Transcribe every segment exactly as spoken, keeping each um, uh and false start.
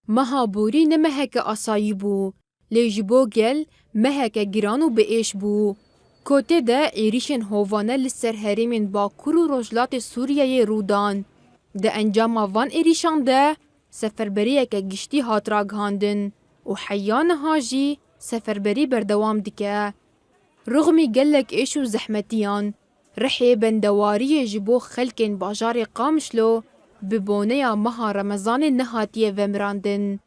Meha borî ne meheke asayî bû, lê ji bo gel meheke giran û bi êş bû. Ku tê de êrîşên hovane li ser herêmên Bakur û Rojhilatê Sûriyeyê rû dan. Di encama van êrîşan de seferberiyeke giştî hat ragihandin û heya niha jî seferberî berdewam dike. Rixmî gelek êş û zehmetiyan, rihê bendewariyê ji bo xelkên bajarê Qamişlo bi boneya meha Remezanê nehatiye vemirandin.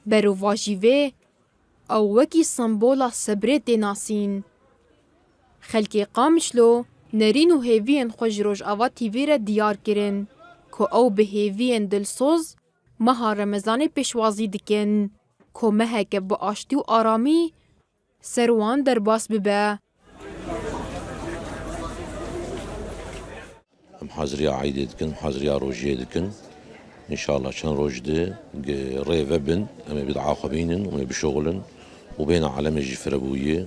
Berovajî vê, ew wekî sembola sebrê tê nasîn. Xelkê Qamişlo nerîn û hêviyên xwe ji Rojava T V re diyar kirin ku ew bi hêviyên dilsoz meha Remezanê pêşwazî dikin ku meheke bi aştî û aramî ser wan derbas bibe. Em haziriya Eydê dikin, haziriya rojiyê dikin. Înşallah çend roj di gi-, rê vebin, em ê bi dua xwe bînin û em ê bişuxulin û bêhna alemê jî firebûyî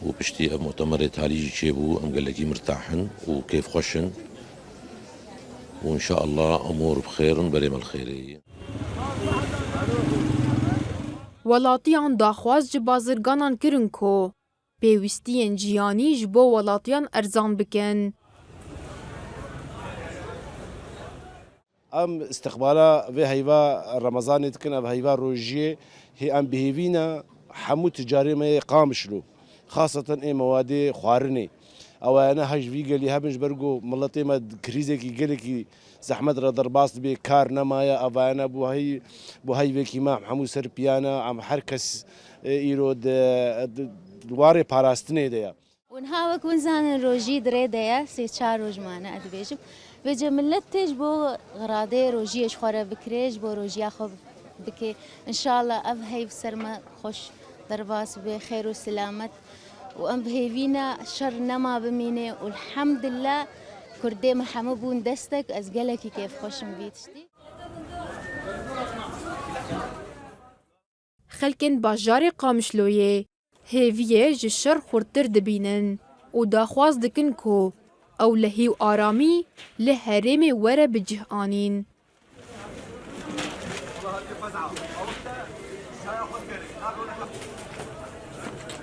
û piştî ev mutemerê talî jî çêbû, em gelekî mirtah in û kêfxweş in. Û înşallah emûr bi xêr in, berê me li xêrê ye. Welatiyan daxwaz ji bazirganan kirin ku pêwîstiyên jiyanî ji bo welatiyan erzan bikin. Em istiqbala vê heyva Remezanê dikin, ev heyva rojiyê hê em bi hêvî ne hemû ticarê me yê Qamişlo, xaseten ê mewadê xwarinê. Ewayene hej vî gelî hebin ji ber ku miletê me krîzekî gelekî zehmet re derbas dibe, kar nemaye, ewayene bo hey, bo heyvekî me em hemû ser piya ne, em her kes, e, îro di, di, di warê parastinê de ye. Û niha wek hûn zanin rojî di rê de ye, sê çar roj mane ez dibêjim. Vêce millet tê ji bo xiradê rojiyê ji xwe re bikirê, ji bo rojiya xwe bike. Înşallah ev heyv ser me xweş derbas bibe, xêr û silamet. Û em bi hêvî ne şer nema bimîne û elhemdulillah Kurdê me hemû bûn destek, ez gelekî kêfxweş im vî tiştî. Xelkên bajarê Qamişloyê hêviyê ji şer xurttir dibînin û daxwaz dikin ku ew lehî û aramî li herêmê were bi cih anîn.